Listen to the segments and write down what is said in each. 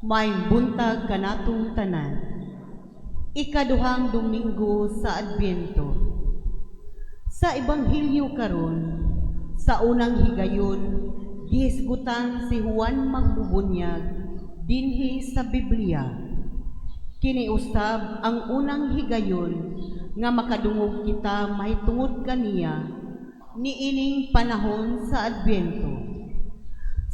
Maayong buntag kanatong tanan. Ikaduhang Domingo sa Adbyento. Sa Ebanghelyo karon, sa unang higayon, gihisgutan si Juan Magbubunyag dinhi sa Biblia. Kini usab ang unang higayon nga makadungog kita mahitungod kaniya niining panahon sa Adbyento.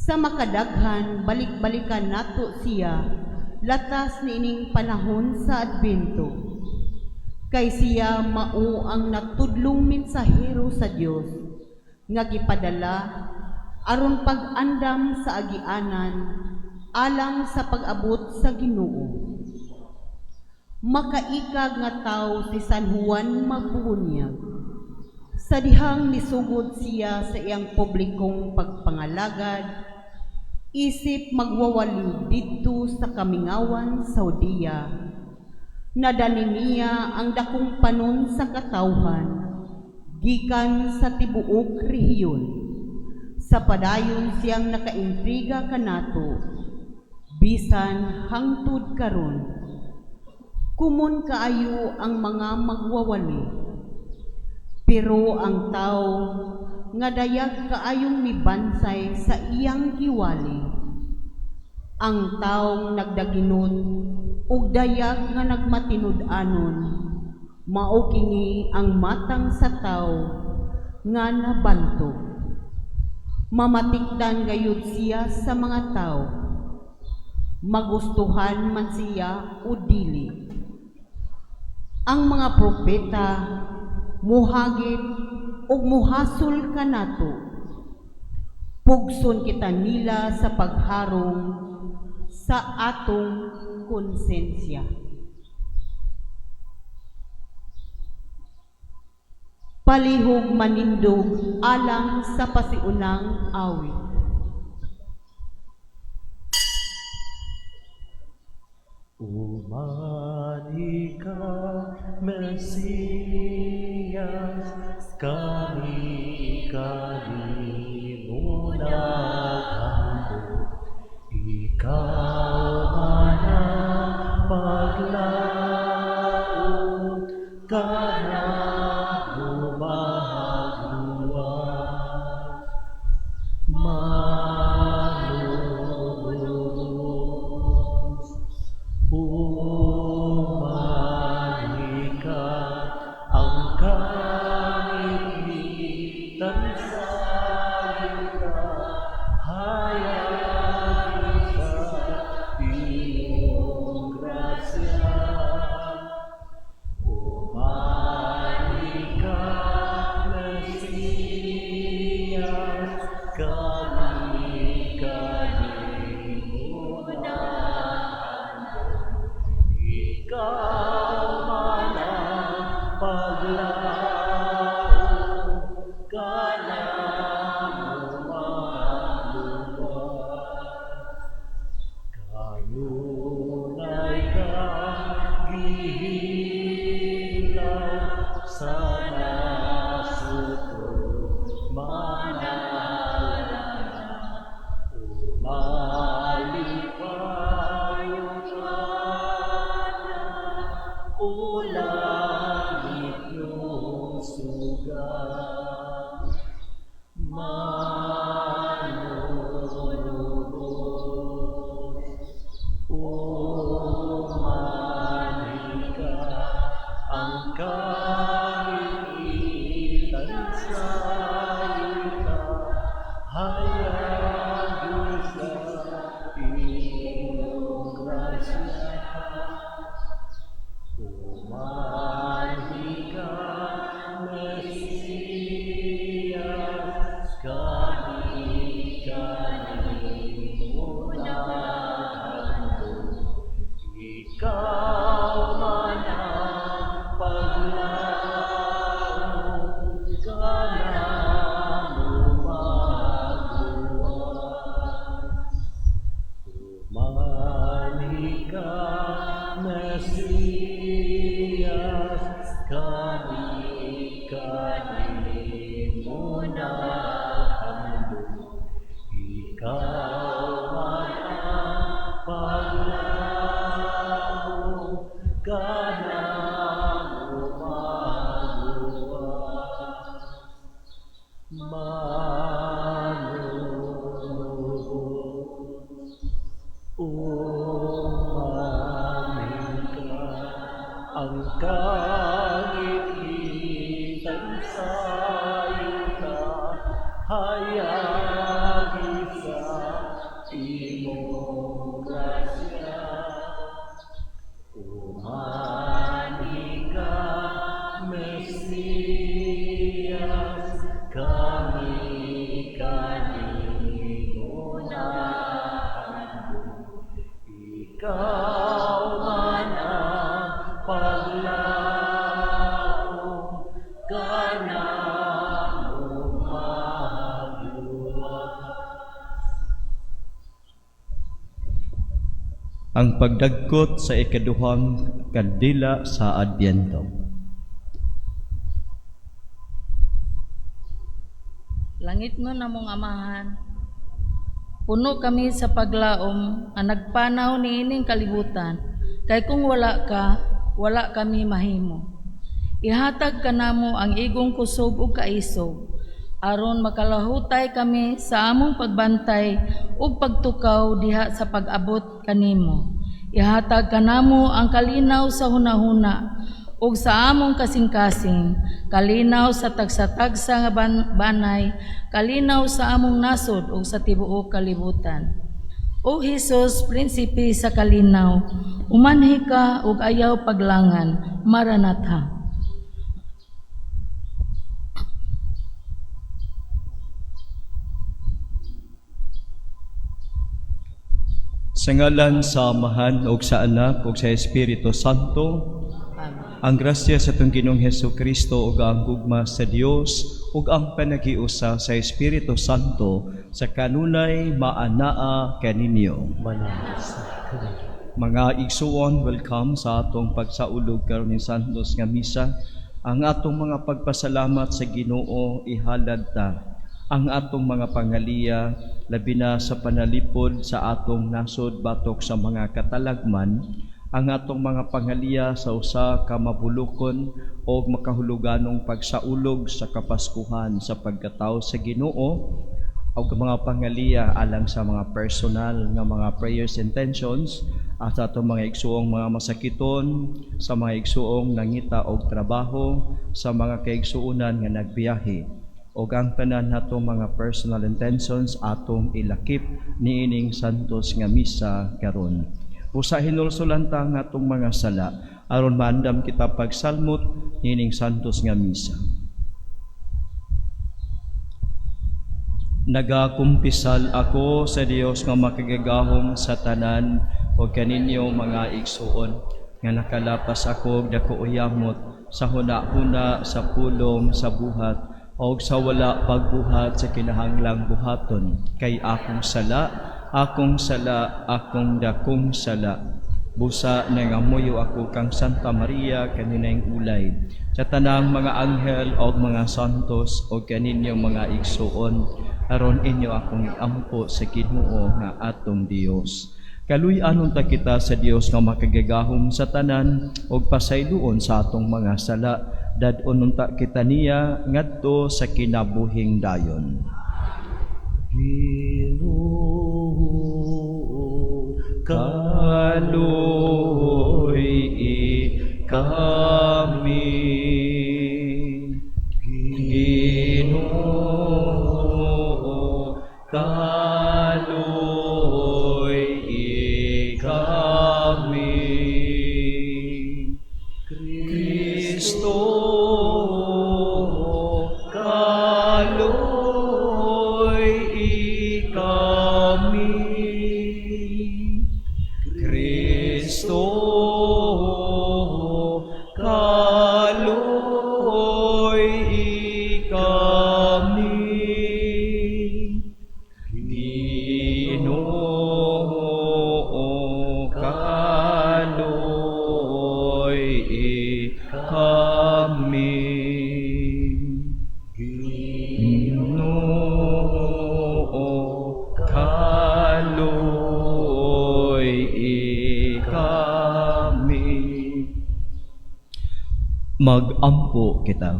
Sa makadaghan, balik-balikan nato siya latas niining panahon sa Adbyento. Kay siya mao ang natudlong mensahero sa Dios nga gipadala aron pag-andam sa agianan alang sa pag-abot sa Ginoo. Makaikag nga tawo si San Juan Magbubunyag. Sa dihang nisugod siya sa iyang publikong pagpangalagad, isip magwawali didto sa kamingawan sa Judea, nadani niya ang dakong panon sa katawhan gikan sa tibuok rehiyon. Sa padayon siyang nakaintriga kanato bisan hangtod karon. Komon kaayo ang mga magwawali. Pero ang tawo nga dayag kaayong mibansay sa iyang giwali, ang taong nagdaginot ug dayag nga nagmatinud-anon, mao kini ang matang sa tawo nga nabantog. Mamatikdan gayud siya sa mga tawo, magustuhan man siya o dili. Ang mga propeta muhagit ug muhasol kanato. Pugson kita nila sa pagharong sa atong konsensya. Palihog manindog alang sa pasiunang awit. Umanhi ka, Mesiyas, kami kanimo naghandom. Ikaw man ang paglaom, kanamo magluwas. Manunubos, umanhi ka, ang kangitngitan sa yuta, hayagi sa iyong grasya. Umanhi ka, Mesiyas, kami kanimo naghandom. Ikaw man ang paglaom, kanamo magluwas. Kanunay kang gihilaw sa nasuto manalangin. Umalipayon ka na, o langit iyong sugat. Manunubos, umanhi ka, ang kangitngitan sa yuta, hayagi sa iyong grasya. Umanhi ka, Mesiyas, kami kanimo naghandom. Ikaw man ang paglaom, kanamo magluwas. Umanhi ka, Mesiyas, kami kanimo naghandom. Ikaw man ang paglaom, Umanhi ka, ang kangit-ngitan sa yuta, hayagi sa imong grasya. Umanhi ka, Mesiyas, kami kanimo nahandom. Ikaw man ang paglaom, kanamo mabuhat. Ang pagdagkot sa ikaduhang kandila sa Adbyento. Langitnon namong Amahan, puno kami sa paglaom ang nagpanaw niining kalibutan, kay kung wala ka, wala kami mahimo. Ihatag kanamo ang igong kusog ug kaisog, aron makalahutay kami sa among pagbantay ug pagtukaw diha sa pag-abot kanimo. Ihatag kanamo ang kalinaw sa hunahuna ug sa among kasing-kasing, kalinaw sa tagsa-tagsa nga banay, kalinaw sa among nasod ug sa tibuok kalibutan. O Hesus, prinsipe sa kalinaw, umanhi ka ug ayaw paglangan. Maranatha. Sa ngalan sa Amahan ug sa Anak ug sa Espiritu Santo. Amen. Ang grasya sa atong Ginoong Hesus Kristo ug ang gugma sa Dios ug ang panagiusa sa Espiritu Santo sa kanunay maanaa kaninyo. Manasa kanila. Mga igsuon, welcome sa atong pagsaulog karon ni Santos nga misa. Ang atong mga pagpasalamat sa Ginoo ihalad ta. Ang atong mga pangaliya labi na sa panalipod sa atong nasod batok sa mga katalagman, ang atong mga pangaliya sa usa ka mabulukon o makahuluganong pagsaulog sa Kapaskuhan sa pagkatao sa Ginoo, og mga pangaliya alang sa mga personal nga mga prayers intentions at sa atong mga igsuong mga masakiton, sa mga igsuong nangita og trabaho, sa mga kaigsuonan nga nagbiyahe, og ang tanan natong mga personal intentions atong ilakip niining santos nga misa karon. Busa hinulsulan ta ang atong mga sala aron maandam kita pagsalmot niining santos nga misa. Nagakumpisal ako sa Dios nga makagagahom sa tanan o kaninyo mga igsuon nga nakalapas ako og dako uyamot sa huna-huna, sa pulong, sa buhat o sa wala pagbuhat sa kinahanglang buhaton, kay akong sala, akong sala, akong dakong sala. Busa nangamuyo ako kang Santa Maria kaninang ulay, sa tanang mga anghel og mga santos og kaninyong mga igsuon, aron inyo akong iampo sa Ginoo nga atong Dios. Kaluy-anon ta kita sa Dios nga makagagahom sa tanan og pasayloon sa atong mga sala, dad-on unta kita niya ngadto sa kinabuhing dayon. Ginoo, kaloy kami. Ginoo, kaloy kami. Kristo, kaloy kami. Kristo, kaloy kami. Ginoo, kaloy kami. Ginoo, kaloy kami. Magampo kita.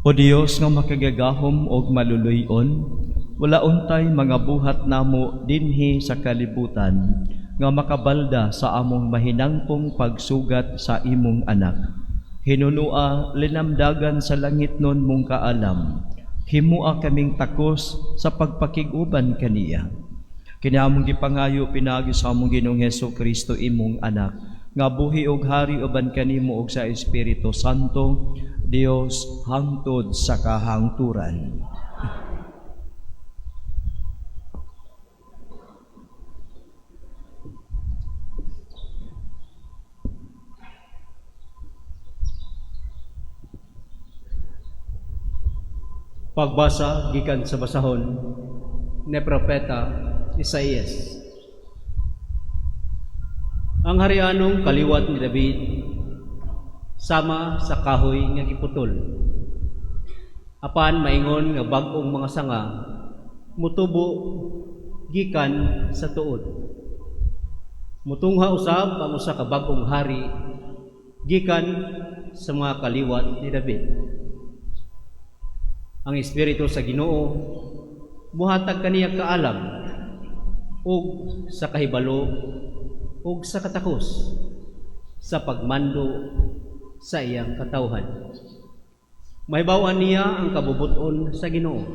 O Dios nga makagagahom og maluluy-on, Wala untay mga buhat namo dinhi sa kalibutan nga makabalda sa among mahinangpong pagsugat sa imong anak. Hinunua linamdagan sa langitnon mong kaalam. Himua kaming takos sa pagpakig-uban kaniya. Kini among gipangayo pinaagi sa among Ginoong Hesus Kristo, imong anak, nga buhi og hari uban kanimo ug sa Espiritu Santo, Dios, hangtod sa kahangturan. Pagbasa gikan sa basahon ni Propeta Isaías. Ang harianong kaliwat ni David sama sa kahoy nga giputol. Apan maingon nga bag-ong mga sanga mutubo gikan sa tuod. Mutungha usab ang usa ka bag-ong hari gikan sa mga kaliwat ni David. Ang espiritu sa Ginoo muhatag kaniya kaalam ug sa kahibalo ug sa katakos sa pagmando sa iyang katawhan. Mahibaw-an niya ang kabubut-on sa Ginoo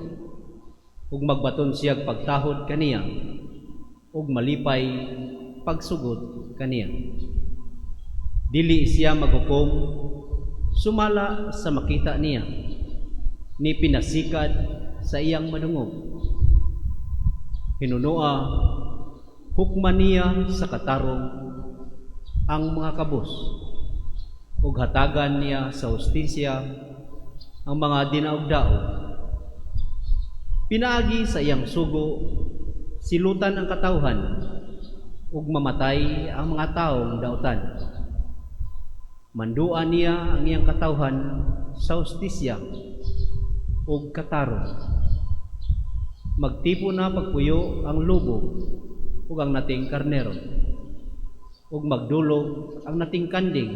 ug magbaton siyag pagtahod kaniya ug malipay pagsugod kaniya. Dili siya maghukom sumala sa makita niya, ni pinasikad sa iyang madungog. Hinunua, hukman niya sa katarong ang mga kabos, ug hatagan niya sa hustisya ang mga dinaog-daog. Pinaagi sa iyang sugo, silutan ang katawhan, ug mamatay ang mga taong dautan. Manduan niya ang iyang katawhan sa hustisya ug katarong. Magtipo na pagpuyo ang lobo ug ang nating karnero, ug magdulog ang nating kanding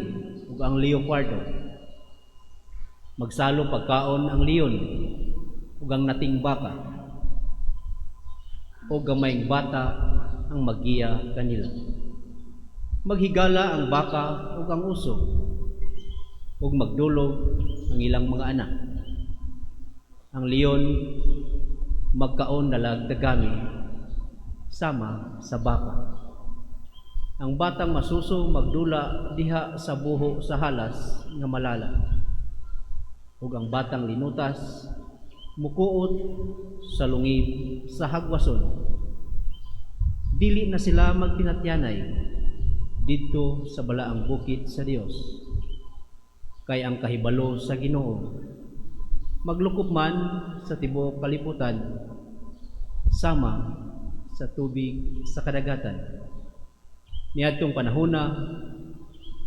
ug ang leopardo. Magsalo pagkaon ang leon ug ang nating baka, ug gamayng bata ang maggiya kanila. Maghigala ang baka ug ang uso, ug magdulog ang ilang mga anak. Ang leon magkaon nalag dagami sama sa baka. Ang batang masuso magdula diha sa buho sa halas nga malala. Ug ang batang linutas mukuot sa lungib sa hagwason. Dili na sila magtinatyanay didto sa balaang bukid sa Dios. Kay ang kahibalo sa Ginoo maglukop man sa tibuok kalibutan sama sa tubig sa kadagatan. Niadtong panahona,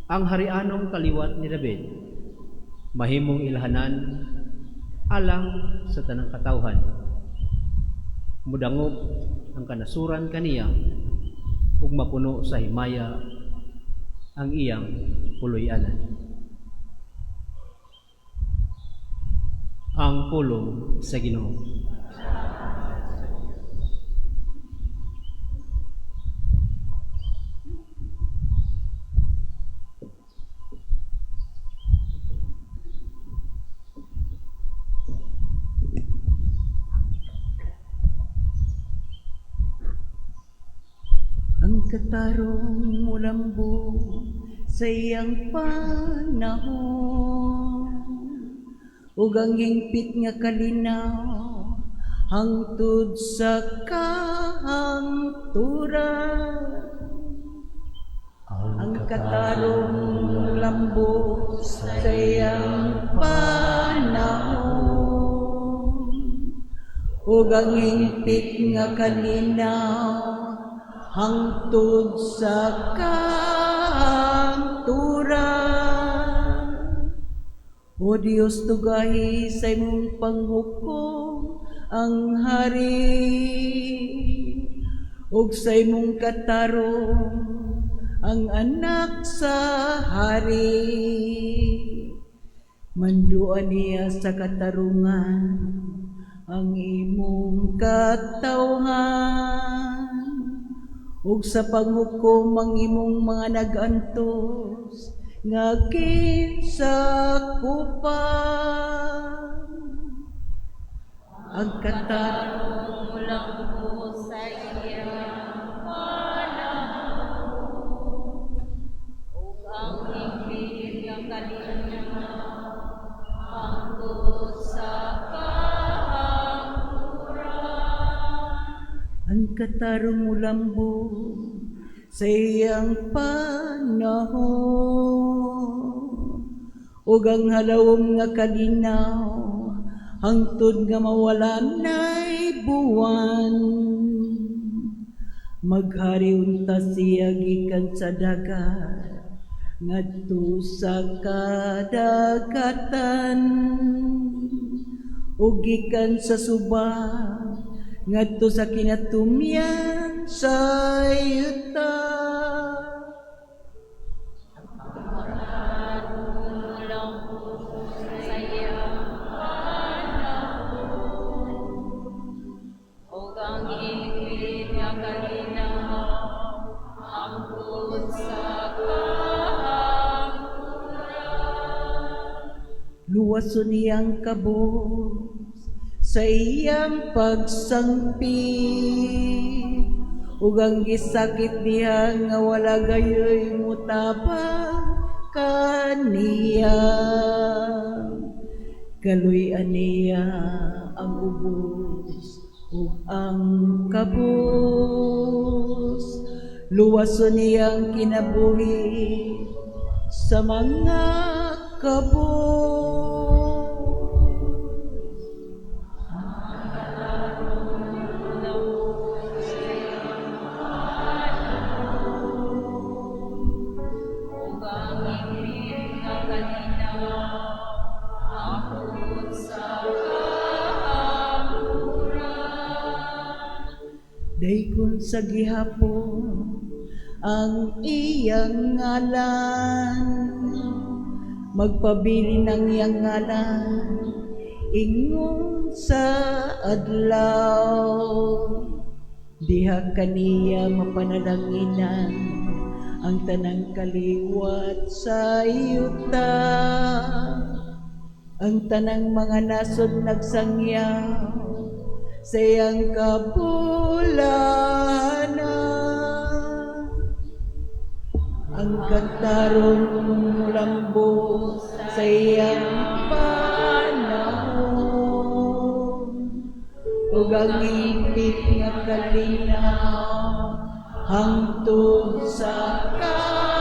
ang harianong kaliwat ni David mahimong ilhanan alang sa tanang katawhan. Mudangop ang kanasuran kaniya ug mapuno sa himaya ang iyang puloy-anan. Ang pulong sa Ginoo. Ang katarong mulambo sa iyang panahon, ug ang hingpit nga kalinaw hangtod sa kahangturan. Ang katarong mulambo sa iyang panahon, ug ang hingpit nga kalinaw hangtod sa kahangturan. O Dios, tugahi sa imong panghukom ang hari, ug sa imong katarong ang anak sa hari. Manduan niya sa katarungan ang imong katawhan ug sa panghukom ang imong mga nagantos nga ginsakupan. Ang katarong Mulambo sa iyang panahon, ug ang hingpit nga kalinaw hangtod sa kahangturan. Ang katarong mulambo sa iyang panahon ug ang halawom nga kalinaw hangtod nga mawala na'y buwan. Maghari unta siya gikan sa dagat ngadto sa kadagatan ug gikan sa suba ngadto sa kinatumyan sa yuta. Mulambo sa iyang panahon, ug ang hingpit nga kalinaw hangtod sa kahangturan. Luwason niyang kabos sa iyang pagsangpit ug ang gisakit diha nga wala gayoy mutabang kaniya. Kaluy-an niya ang ubos ug ang kabos. Luwason niyang kinabuhi sa mga kabos. Ug ang hingpit nga kalinaw hangtod sa kahangturan. Daykon sa gihapon ang iyang ngalan, magpabilin ang iyang ngalan ingon sa adlaw. Diha kaniya mapanalanginan ang tanang kaliwat sa yuta. Ang tanang mga nasod nagsangyaw sa iyang kabulahanan. Ang katarong mulambo sa iyang panahon ug ang hingpit nga kalinaw hangtod sa kahangturan.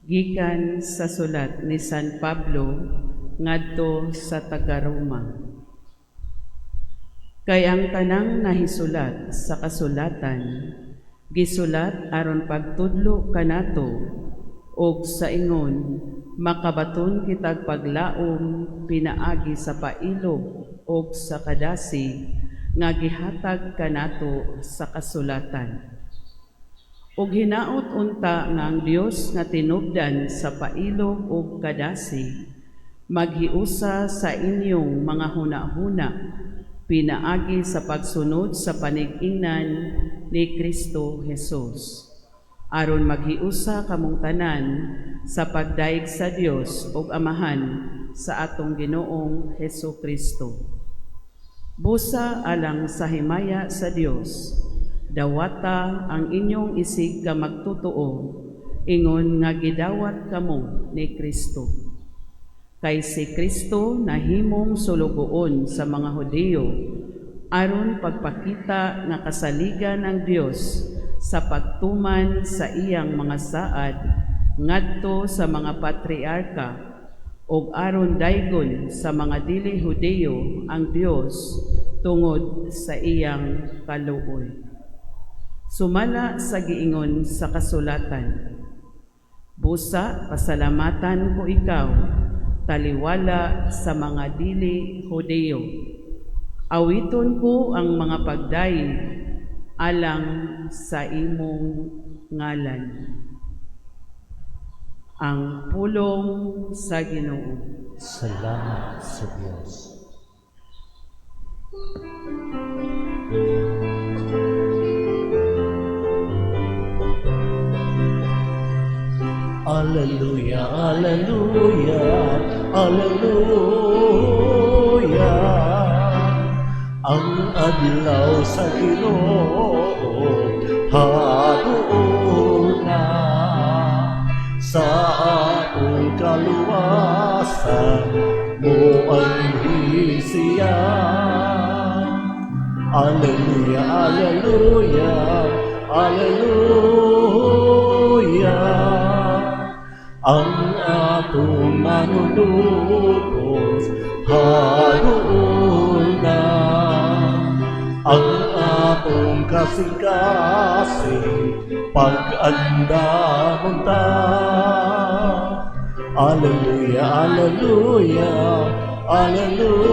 Gikan sa sulat ni San Pablo ngadto sa taga-Roma. Kay ang tanang nahisulat sa kasulatan, gisulat aron pagtudlo kanato og sa ingon makabaton kitag paglaom pinaagi sa pailob og sa kadasig nga gihatag kanato sa kasulatan. Ug hinaot unta nga ang Dios nga tinubdan sa pailob ug kadasig maghiusa sa inyong mga hunahuna pinaagi sa pagsunod sa panig-ingnan ni Kristo Jesus, aron maghiusa kamong tanan sa pagdayeg sa Dios ug Amahan sa atong Ginoong Hesus Kristo. Busa alang sa himaya sa Dios, dawata ang inyong isig ka magtotoo, ingon nga gidawat kamo ni Kristo. Kay si Kristo nahimong sulugoon sa mga Hudiyo aron pagpakita nga kasaligan ang Dios sa pagtuman sa iyang mga saad ngadto sa mga patriarka, ug aron daygon sa mga dili Hudiyo ang Dios tungod sa iyang kaluoy. Sumala sa giingon sa kasulatan, "Busa pasalamatan ko ikaw, taliwala sa mga dili Hudeo. Awiton ko ang mga pagdayeg alang sa imong ngalan. Ang pulong sa Ginoo. Salamat sa Dios. Alleluia, alleluia, alleluia. Ang adlaw sa Ginoo haduol na, sa atong kaluwasan moanhi siya. Alleluia, alleluia, alleluia. Ang atong manunubos haduol na, ang atong kasing-kasing pag-andamon ta. Alleluia, alleluia, alleluia.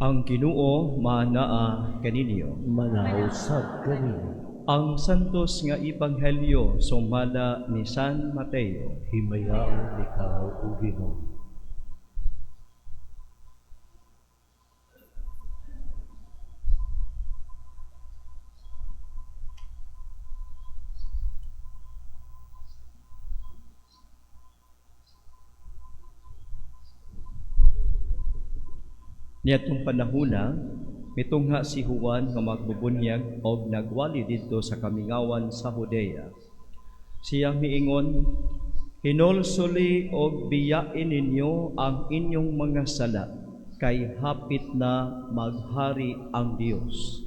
Ang Ginoo manaa kaninyo. Manausab usab kaninyo. Ang santos nga ebanghelyo sumala ni San Mateo. Himayaon ikaw, O Ginoo. Niadtong panahona, mitungha si Juan nga magbubunyag og nagwali didto sa kamingawan sa Judea. Siya miingon, "Hinulsuli og biyain ninyo ang inyong mga sala, kay hapit na maghari ang Dios."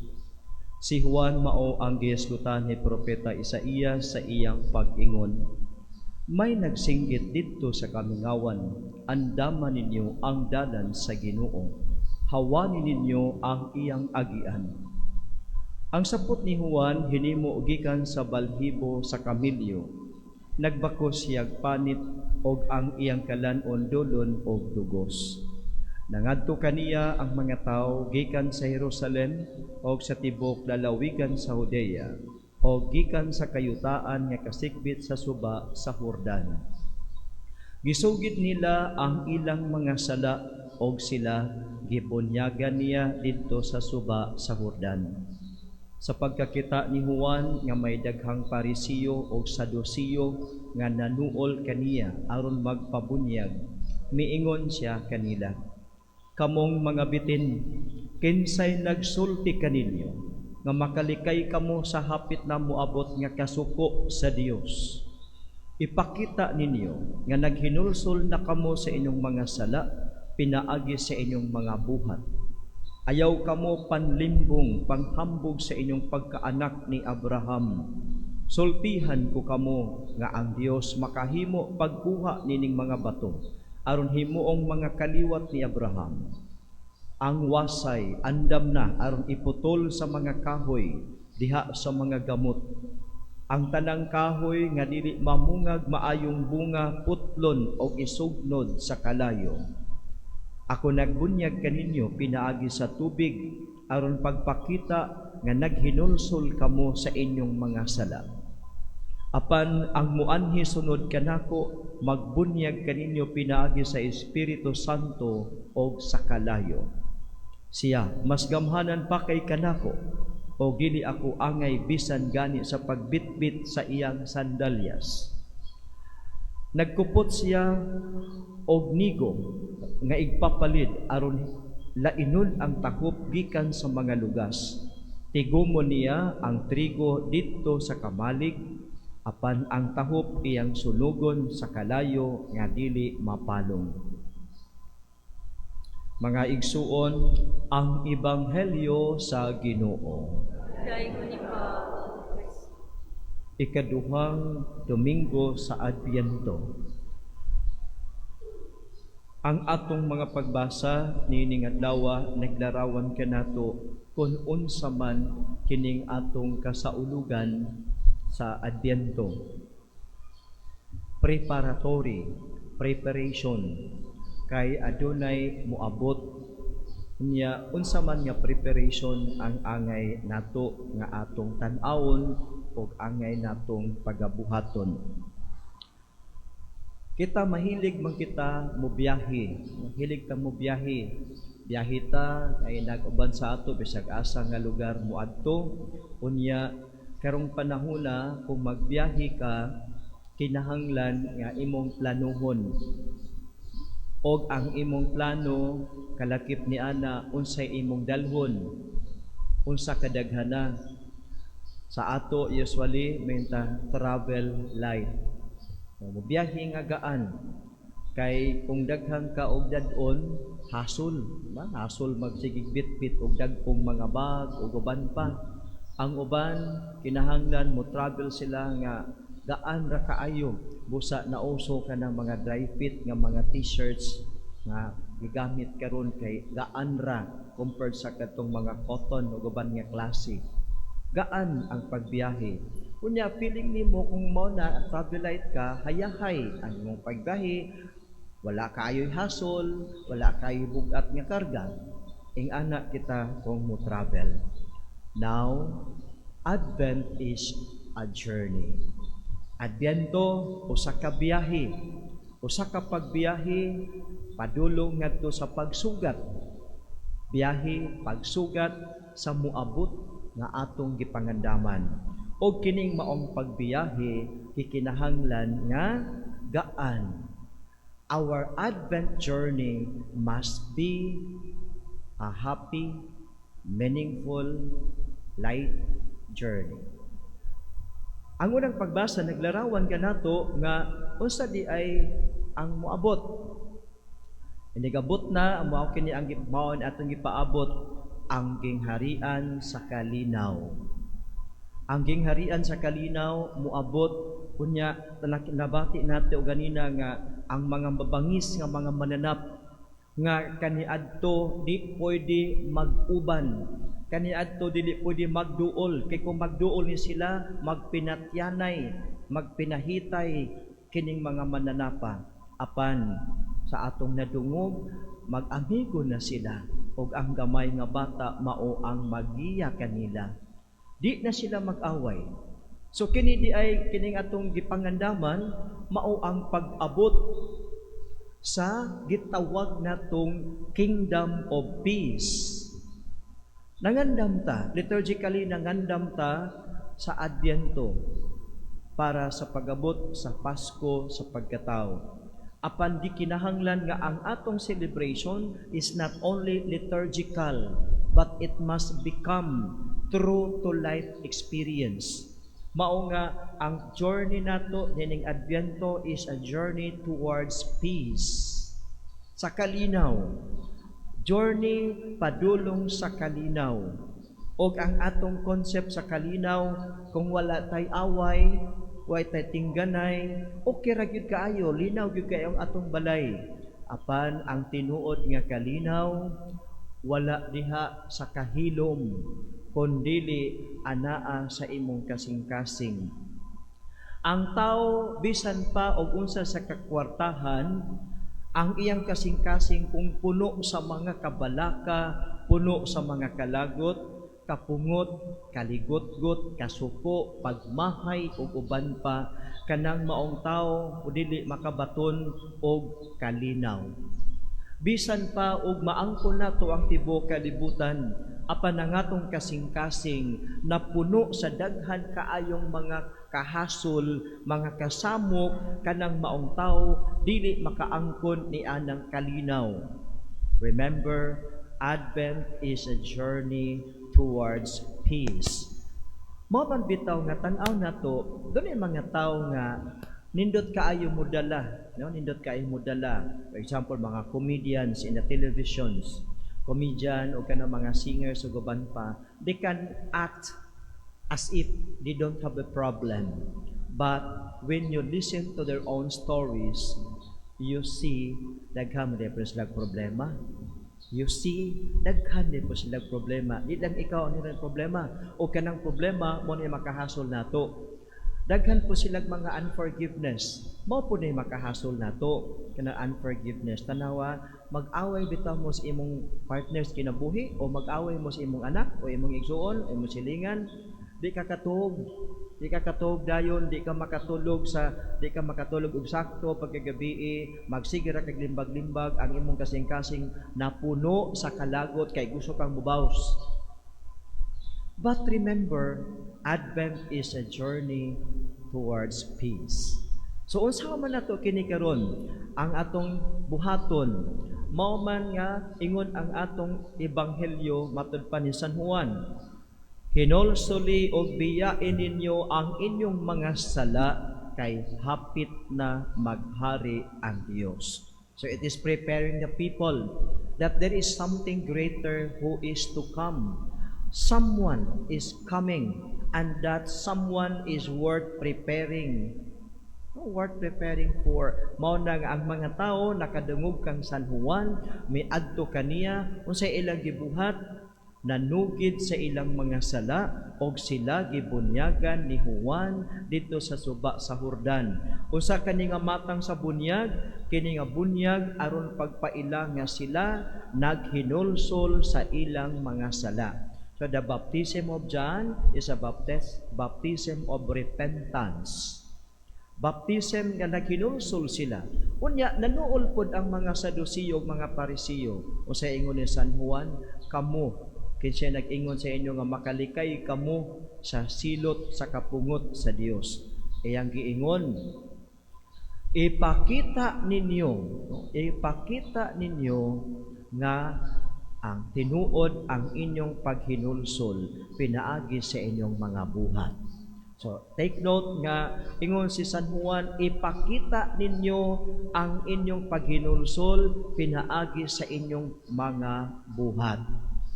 Si Juan mao ang gihisgutan ni Propeta Isaías sa iyang pag-ingon, "May nagsinggit didto sa kamingawan, andaman ninyo ang dalan sa Ginoo, hawani ninyo ang iyang agian." Ang sapot ni Juan hinimo gikan sa balhibo sa kamilyo. Nagbakos siyag panit og ang iyang kalan-on dolon og dugos. Nangadto kaniya ang mga tawo gikan sa Jerusalem og sa tibok lalawigan sa Judea og gikan sa kayutaan nga kasikbit sa suba sa Jordan. Gisugid nila ang ilang mga sala og sila gibunyagan niya didto sa suba sa Jordan. Sa pagkakita ni Juan nga may daghang Parisiyo og Sadusiyo nga nanuol kaniya aron magpabunyag, miingon siya kanila, "Kamong mga bitin, kinsay nagsulti kaninyo nga makalikay kamo sa hapit na moabot nga kasuko sa Dios? Ipakita ninyo nga naghinulsol na kamo sa inyong mga sala pinaagi sa inyong mga buhat. Ayaw kamo panlimbong, panghambog sa inyong pagkaanak ni Abraham. Sultihan ko kamo nga ang Dios makahimo pagkuha nining mga bato aron himuong mga kaliwat ni Abraham. Ang wasay andam na aron iputol sa mga kahoy diha sa mga gamot. Ang tanang kahoy nga dili mamungag maayong bunga putlon og isugnod sa kalayo. Ako nagbunyag kaninyo pinaagi sa tubig aron pagpakita nga naghinulsol kamo sa inyong mga sala. Apan ang muanhi sunod kanako magbunyag kaninyo pinaagi sa Espiritu Santo og sa kalayo. Siya mas gamhanan pa kay kanako, o dili ako angay bisan gani sa pagbitbit sa iyang sandalyas. Nagkupot siya og nigo nga igpapalit aron lainon ang takop gikan sa mga lugas. Tigumo niya ang trigo didto sa kamalig, apan ang tahop iyang sunugon sa kalayo nga dili mapalong." Mga igsuon, ang ebanghelyo sa Ginoo. Ikaduhang Domingo sa Adbyento. Ang atong mga pagbasa niining adlaw naglarawan kanato kung unsa man kining atong kasaulugan sa Adbyento. Preparatory, preparation, kay adunay moabot niya. Unsa man nga preparation ang angay nato nga atong tan-awon ug angay natong pagabuhaton? Kita, mahilig man kita mobiyahe. Mahilig ta mobiyahe. Biyahe ta kay nag-uban sa ato bisag asa nga lugar moadto. Unya karong panahona, kung magbiyahe ka, kinahanglan nga imong planuhon. Og ang imong plano, kalakip ni ana unsay imong dalhon, unsa kadaghana. Sa ato, usually menta travel light. Mobiyahe nga gaan kay kung daghan ka og dad-on, hasol ba, hasol magsigig bitbit og dagkong mga bag ug uban pa. Ang uban, kinahanglan mo travel sila nga gaan ra kaayo, busa nauso kanang mga dry fit nga mga T-shirts nga gigamit karon kay gaan ra compared sa katong mga cotton ug uban nga klase. Gaan ang pagbiyahe. Unya feeling nimo kung mao na travel light ka, hayahay ang imong pagbiyahe, wala kaayo'y hasol, wala kaayo'y bugat nga karga. Ing-ana kita kung mo travel. Now, Advent is a journey. Adbyento, usa ka biyahe, usa ka pagbiyahe padulong ngadto sa pagsugat. Biyahe pagsugat sa moabot nga atong gipangandaman. Og kining maong pagbiyahe gikinahanglan nga gaan. Our Advent journey must be a happy, meaningful, light journey. Ang unang pagbasa naglarawan kanato nga unsa di ay ang moabot. Inigabot na, mao kini ang mao atong gipaabot, ang gingharian sa kalinaw. Ang gingharian sa kalinaw moabot. Unya nabati nato ganina nga ang mga mabangis nga mga mananap nga kaniadto di pwede mag-uban, kaniadto dili pwede magduol, kay kung magduol ni sila, magpinatyanay, magpinahitay kining mga mananapa. Apan sa atong nadungog, mag-amigo na sila ug ang gamay nga bata mao ang magiya kanila. Di na sila mag-away. So kini di ay kining atong gipangandaman, mao ang pag-abot sa gitawag natong Kingdom of Peace. Nangandam ta, liturgically nangandam ta sa Adbyento para sa pag-abot sa Pasko sa pagkatao. Apan di kinahanglan nga ang atong celebration is not only liturgical, but it must become true to life experience. Mao nga ang journey nato nining Adbyento is a journey towards peace. Sa kalinaw. Journey padulong sa kalinaw. Og ang atong concept sa kalinaw, kung wala tay away, way tay tingganay, okay ra gyud kaayo, linaw gyud kaayo ang atong balay. Apan ang tinuod nga kalinaw wala diha sa kahilom, kundili anaa sa imong kasing-kasing. Ang tao, bisan pa og unsa sa kakwartahan ang iyang kasing-kasing, kung puno sa mga kabalaka, puno sa mga kalagot, kapungot, kaligotgot, kasuko, pagmahay ug uban pa, kanang maong tao o dili makabaton og kalinaw. Bisan pa og maangkon nato ang tibuok kalibutan, apan ang atong kasing-kasing napuno sa daghan kaayong mga kahasol, mga kasamok, kanang maong tao dili makaangkon ni anang kalinaw. Remember, Advent is a journey towards peace. Mao man bitaw nga tan-aw nato, dunay mga tawo nga nindot kaayo modala, no? Nindot kaayo modala. For example, mga comedians in the televisions, comedian o kanang mga singers ug uban pa, they can act as if they don't have a problem. But when you listen to their own stories, You see, daghan man po sila problema. You see, daghan din po sila problema. Di lang ikaw ang nilang problema. O kanang problema mao ni makahasol nato. Daghan po sila mga unforgiveness. Mao po ni makahasol nato kanang unforgiveness. Tanawa, mag-away bitaw mo sa imong partners kinabuhi o mag-away mo sa imong anak o imong igsuon o imong silingan, di ka katuog. Di ka katuog dayon, di ka makatulog og sakto pagkagabi, magsige ra kag limbag-limbag, ang imong kasing-kasing napuno sa kalagot kay gusto kang mubaws. But remember, Advent is a journey towards peace. So unsa man nato kini karon ang atong buhaton? Mao man nga ingon ang atong ebanghelyo matud pa ni San Juan, "Hinulsuli og biyain ninyo ang inyong mga sala kay hapit na maghari ang Dios." So it is preparing the people that there is something greater who is to come. Someone is coming, and that someone is worth preparing. No, worth preparing for. Mao na nga ang mga tao nakadungog kang San Juan, miadto kaniya, unsay ilang gibuhat? Nanugid sa ilang mga sala og sila gibunyagan ni Juan didto sa suba sa Jordan. Unsa kani nga matang sa bunyag? Kini nga bunyag aron pagpaila nga sila naghinulsol sa ilang mga sala. So the baptism of John is a baptism of repentance. Baptism nga naghinulsol sila. Unya nanuol pod ang mga Sadusiyo ug mga Parisiyo. Unsay ingon ni San Juan? "Kamo, kinsa nag-ingon sa inyo nga makalikay kamo sa silot sa kapungot sa Dios?" Iyang giingon, "Ipakita ninyo, no? Ipakita ninyo nga ang tinuod ang inyong paghinulsol pinaagi sa inyong mga buhat." So, take note nga ingon si San Juan, ipakita ninyo ang inyong paghinulsol pinaagi sa inyong mga buhat.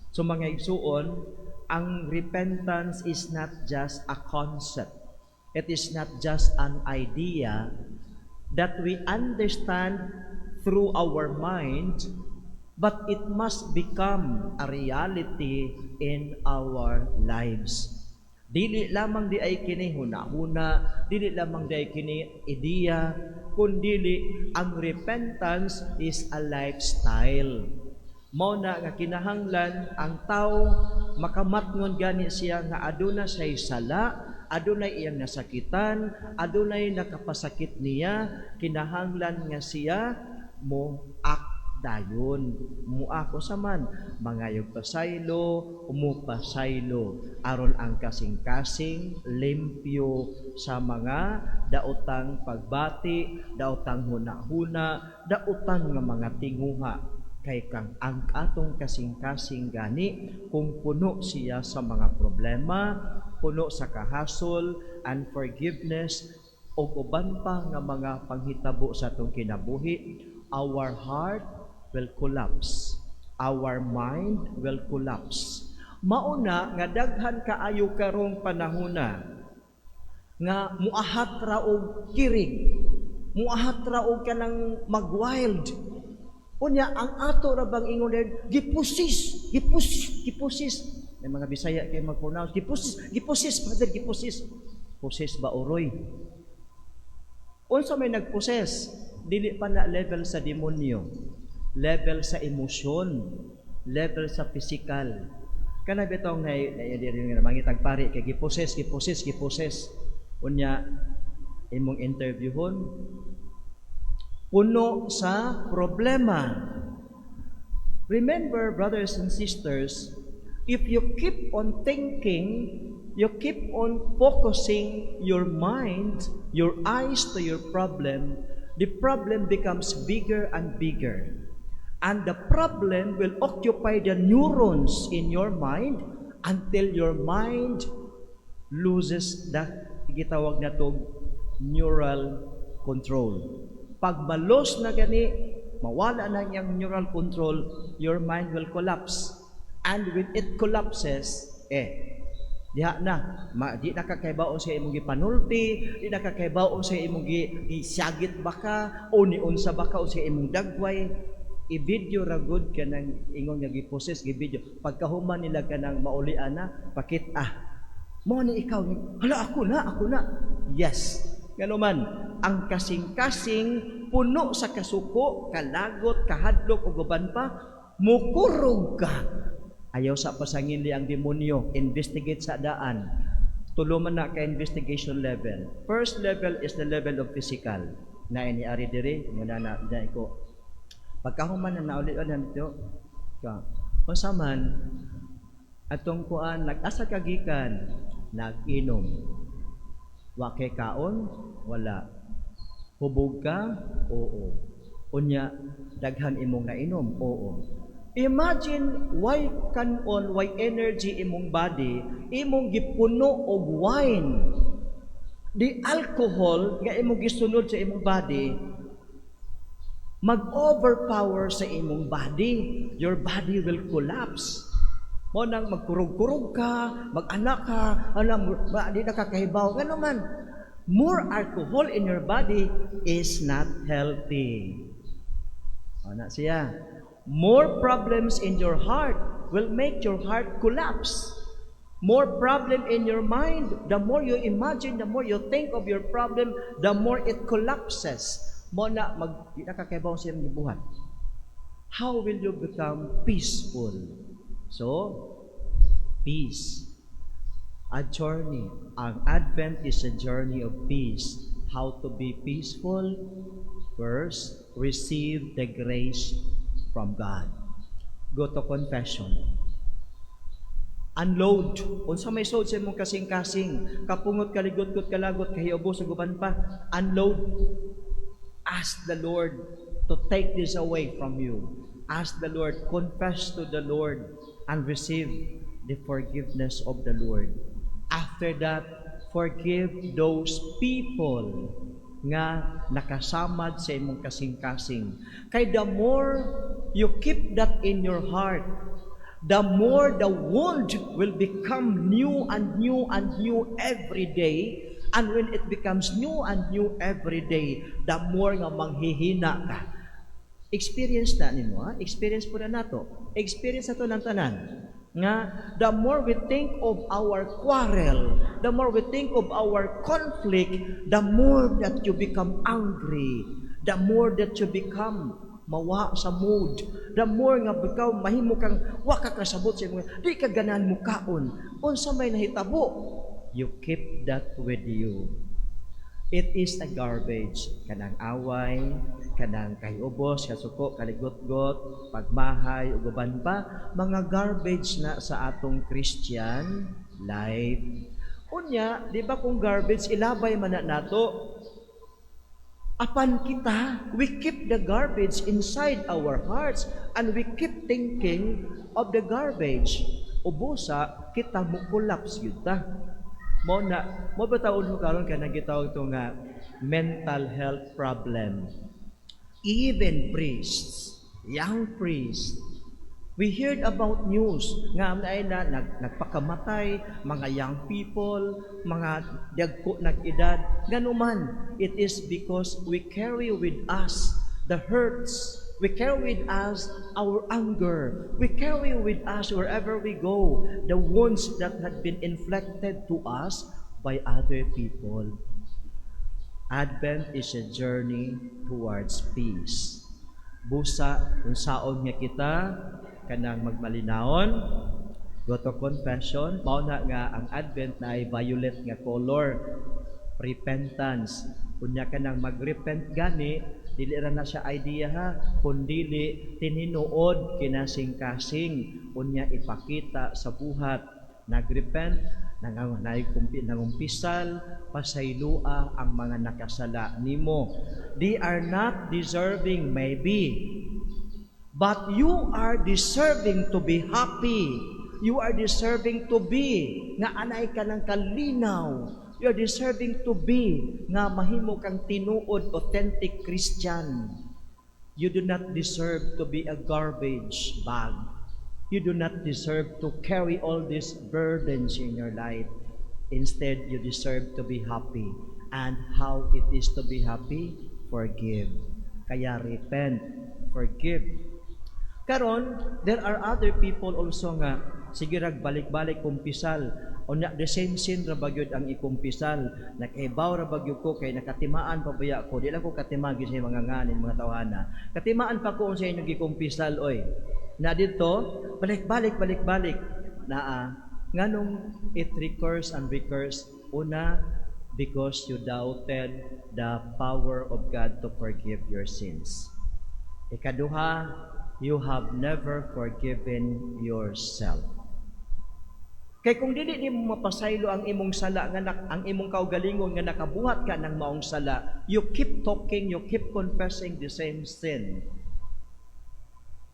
So mga igsuon, ang repentance is not just a concept. It is not just an idea that we understand through our mind, but it must become a reality in our lives. Dili lamang diay kini huna-huna, dili lamang diay kini ideya, kundili ang repentance is a lifestyle. Mao na nga kinahanglan ang tao makamatngon gani siya nga aduna siya'y sala, adunay iyang nasakitan, adunay nakapasakit niya, kinahanglan nga siya mo act dayon. Muako sa man, mangayog pasaylo, umupasaylo, aron ang kasing-kasing limpyo sa mga daotang pagbati, daotang huna-huna, daotang nga mga tinguha. Kay kang ang atong kasing-kasing gani kung puno siya sa mga problema, puno sa kahasol, unforgiveness, o uban pa nga mga panghitabo sa atong kinabuhi, our heart will collapse. Our mind will collapse. Mauna nga daghan kaayo karong panahona nga muahat ra og kirig, muahat ra og kanang mag-wild. Unya ang ato ra bang ingon din, "Gipusis, gipusis, gipusis." May mga Bisaya kay mag-pronounce, "Gipusis, gipusis, brother, gipusis." Pusis ba uroy? Unsa may nagposes? Dili pa na level sa demonyo, level sa emosyon, level sa physical. Kana bitong na diri nga mangitag pari kay giposes, giposes, giposes. Unya imong interviewhon, puno sa problema. Remember, brothers and sisters, if you keep on thinking, you keep on focusing your mind, your eyes to your problem, the problem becomes bigger and bigger. And the problem will occupy the neurons in your mind until your mind loses the gitawag na to neural control. Pag ma-lose na gani, mawala na niyang neural control, your mind will collapse. And when it collapses, Diha na, di na ka kahibaw sa imong gipanulti, di na ka kahibaw sa imong gisagit ba ka, o niunsa ba ka o sa imong dagway. I-video ra gud kanang ingon nga gi-possess, gi-video. Pagkahuman nila kanang maulian na, pakit-a. Mo ni ikaw, hala, ako na, ako na. Yes. Ngano man, ang kasing-kasing puno sa kasuko, kalagot, kahadlok ug uban pa, mukurog ka. Ayaw sa pasangili ang demonyo, investigate sa daan. Tulo man na ka investigation level. First level is the level of physical. Na ini ari diri, nga na na ko. Pagkahuman na nauli na nito, ka. Unsa man atong kuan, nag-asa ka gikan, nag-inom. Wa kay kaon? Wala. Hubog ka? Oo. Unya, daghan imong nainom? Oo. Imagine, why kanon, why energy imong body, imong gipuno og wine. The alcohol nga imong gisunod sa imong body, mag-overpower sa imong body. Your body will collapse. Mo nang magkurog-kurog ka, mag-anak ka, alam, ba, di na kakahibaw. Ngano man, more alcohol in your body is not healthy. Ana siya. More problems in your heart will make your heart collapse. More problem in your mind, the more you imagine, the more you think of your problem, the more it collapses. Mo na mag di na kakahibaw sa imong gibuhat. How will you become peaceful? So, peace. A journey. Ang Advent is a journey of peace. How to be peaceful? First, receive the grace from God. Go to confession. Unload. Unsa may sod sa imong kasing-kasing, kapungot, kaligot-got, kalagot, kahiubos ug uban pa. Unload. Ask the Lord to take this away from you. Ask the Lord, confess to the Lord, and receive the forgiveness of the Lord. After that, forgive those people nga nakasamad sa imong kasing-kasing. Kay the more you keep that in your heart, the more the wound will become new and new and new every day. And when it becomes new and new every day, the more nga manghihina ka. Experience na nimo, ha? Experience po na nato. Experience na to ng tanan. Nga, the more we think of our quarrel, the more we think of our conflict, the more that you become angry, the more that you become mawa sa mood, the more nga ikaw mahimo kang wa ka kasabot sa imong, di ka ganahan mo kaon. Unsa may nahitabo, you keep that with you. It is a garbage. Kanang away, kanang kahiubos, kasuko, kaligotgot, pagmahay, ug uban pa, mga garbage na sa atong Christian life. Unya, di ba kung garbage, ilabay man na nato? Apan kita, we keep the garbage inside our hearts and we keep thinking of the garbage. Ubusa, kita mo collapse yun ta. Mo na, mo ba taon mo karon ka nagitawag to nga mental health problem? Even priests, young priests, we heard about news nga ay na nagpakamatay mga young people, mga dagko nag-edad. Ganuman, it is because we carry with us the hurts. We carry with us our anger. We carry with us wherever we go the wounds that had been inflicted to us by other people. Advent is a journey towards peace. Busa, kung saon nga kita, kanang magmalinawon, go to confession, mao na nga ang Advent na ay violet nga color, repentance. Unya kanang magrepent gani, dili ra na siya idea ha, kundili tininuod kinasing-kasing, unya ipakita sa buhat. Nagrepent, nangumpisal, pasaylua ang mga nakasala nimo. They are not deserving maybe, but you are deserving to be happy. You are deserving to be nga anay ka ng kalinaw. You are deserving to be nga mahimo kang tinuod authentic Christian. You do not deserve to be a garbage bag. You do not deserve to carry all these burdens in your life. Instead, you deserve to be happy. And how it is to be happy? Forgive. Kaya repent, forgive. Karon, there are other people also nga sige rag balik-balik kumpisal. Unya the same sin ra ba gyud ang ikumpisal. Nakahibaw ra ba gyud ko kay nakatimaan pa baya ko. Di lang ko katima gyud sa mga nganin mga tawhana. Katimaan pa ko sa inyong gikumpisal, oy. Na dito, balik-balik, balik-balik. Naa, nganong it recurs and recurs? Una, because you doubted the power of God to forgive your sins. Ikaduha, you have never forgiven yourself. Kay kung dili nimo mapasaylo ang imong sala nga ang imong kaugalingon nga nakabuhat ka ng maong sala, you keep talking, you keep confessing the same sin.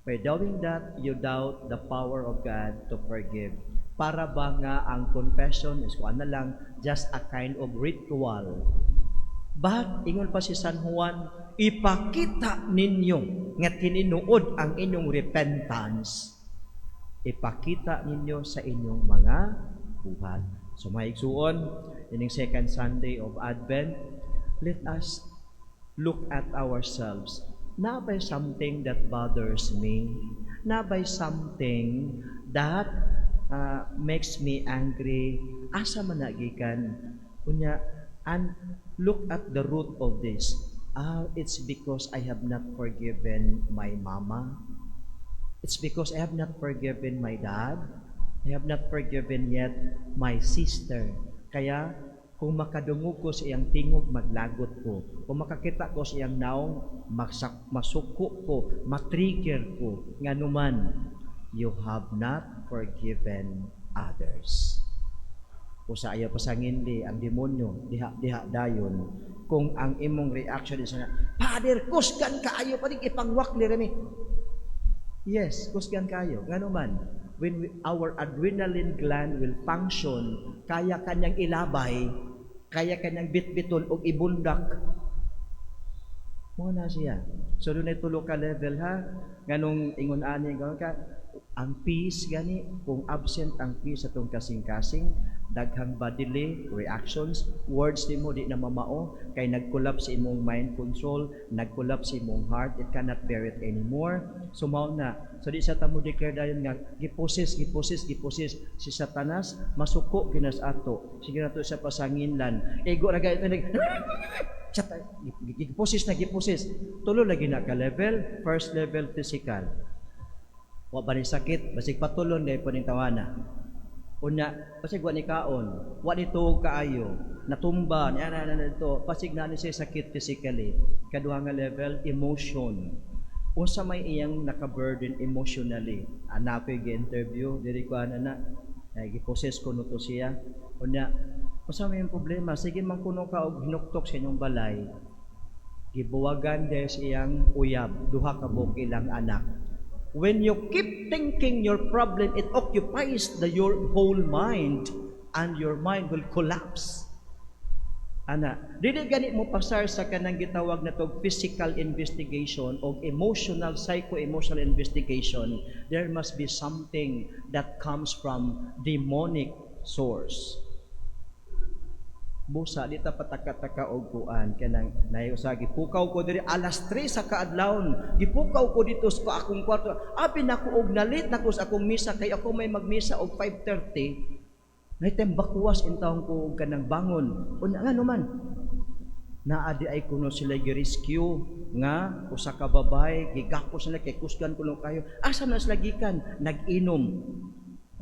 By doing that, you doubt the power of God to forgive. Para ba nga ang confession is kuan na lang, just a kind of ritual. But, ingon pa si San Juan, ipakita ninyo nga tinuod ang inyong repentance. Ipakita ninyo sa inyong mga buhat. So mga igsuon, ining second Sunday of Advent, let us look at ourselves. Naa by something that bothers me? Naa by something that makes me angry? Asa man na gikan? Unya, and look at the root of this. Ah, it's because I have not forgiven my mama. It's because I have not forgiven my dad. I have not forgiven yet my sister. Kaya, kung makadungog ko sa iyang tingog, maglagot ko. Kung makakita ko sa iyang naong, masuko ko, matrigger ko. Nganuman, you have not forgiven others. Usa ayaw pasanginli ang demonyo, diha diha dayon. Kung ang imong reaction is na, "Father, kusgan kaayo pa rin ipangwakli rami." Yes, kusgan kayo. Ngano man, when our adrenaline gland will function, kaya kanyang ilabay, kaya kanyang bitbiton og ibundak. Mao na siya. So dunay tulo ka level, ha. Nganong ingon ani ganon ka ang peace gani, kung absent ang peace sa atong kasing-kasing, daghang bodily reactions, words nimo di na mamao kay nag-collapse imong mind control, nag-collapse imong heart, it cannot bear it anymore. So mao na. So di sa ta mo declare dayon nga gipossess, gipossess, gipossess si Satanas, masuko ginas ato. Sige na to sa pasanginlan. Ego ra gayud nag gipossess na gipossess. Tulo lagi na ka level. First level, physical. Wa ba ni sakit, basig patulon dahil po ning tawana. Unya, basig wa ni kaon, wa ni tuog kaayo, natumba, niya na na ito, basig na ni siya sakit physically. Kaduha nga level, emotion. Unsa may iyang naka-burden emotionally? Anak ko interview diri ko ana na, ay gipossess ko to siya. Unya, unsa may iyang problema? Sige man kuno ka og hinuktok sa inyong balay. Gibuwagan dahil sa iyang uyab, duha ka buok ilang anak. When you keep thinking your problem, it occupies your whole mind and your mind will collapse. Ana, dili gani mo pasar sa kanang gitawag na tog physical investigation o emotional, psycho-emotional investigation, there must be something that comes from demonic source. Busa di ta pataka-taka og kuan kanang naay usa gipukaw ko diri alas 3 sa kaadlawon, gipukaw ko dito sa akong kwarto, abi nako og nalit nako sa akong misa kay ako may magmisa og 5:30, nay bakuwas intawon ko og kanang bangon. Unya ngano man, naa di ay kuno sila gi-rescue nga usa ka babae, gigapos nila kay kusgan kuno kayo. Asa na sila gikan? Nag-inom.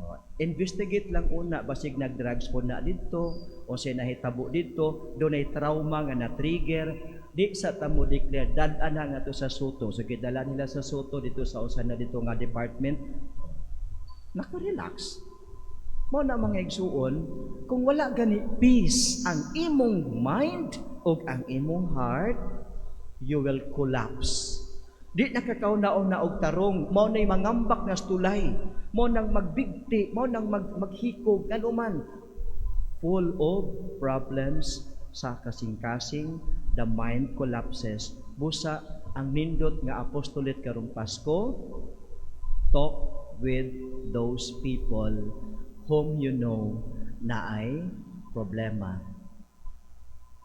Oh, investigate lang una, basig nag-drugs po na didto o siya nahitabo didto, dunay trauma nga na-trigger. Di sa ta mo declare dad-an na nga to sa Sotto. So gidala nila sa Sotto dito sa usa na dito nga department, naka-relax. Mao na, mga igsuon, kung wala gani peace ang imong mind o ang imong heart, you will collapse. Di nakakauna-una og tarong, mao na'y mangambak nga tulay, mao nang magbigti, mao nang maghikog, ano man. Full of problems sa kasing-kasing, the mind collapses. Busa, ang nindot nga apostolate karong Pasko, talk with those people whom you know naay problema.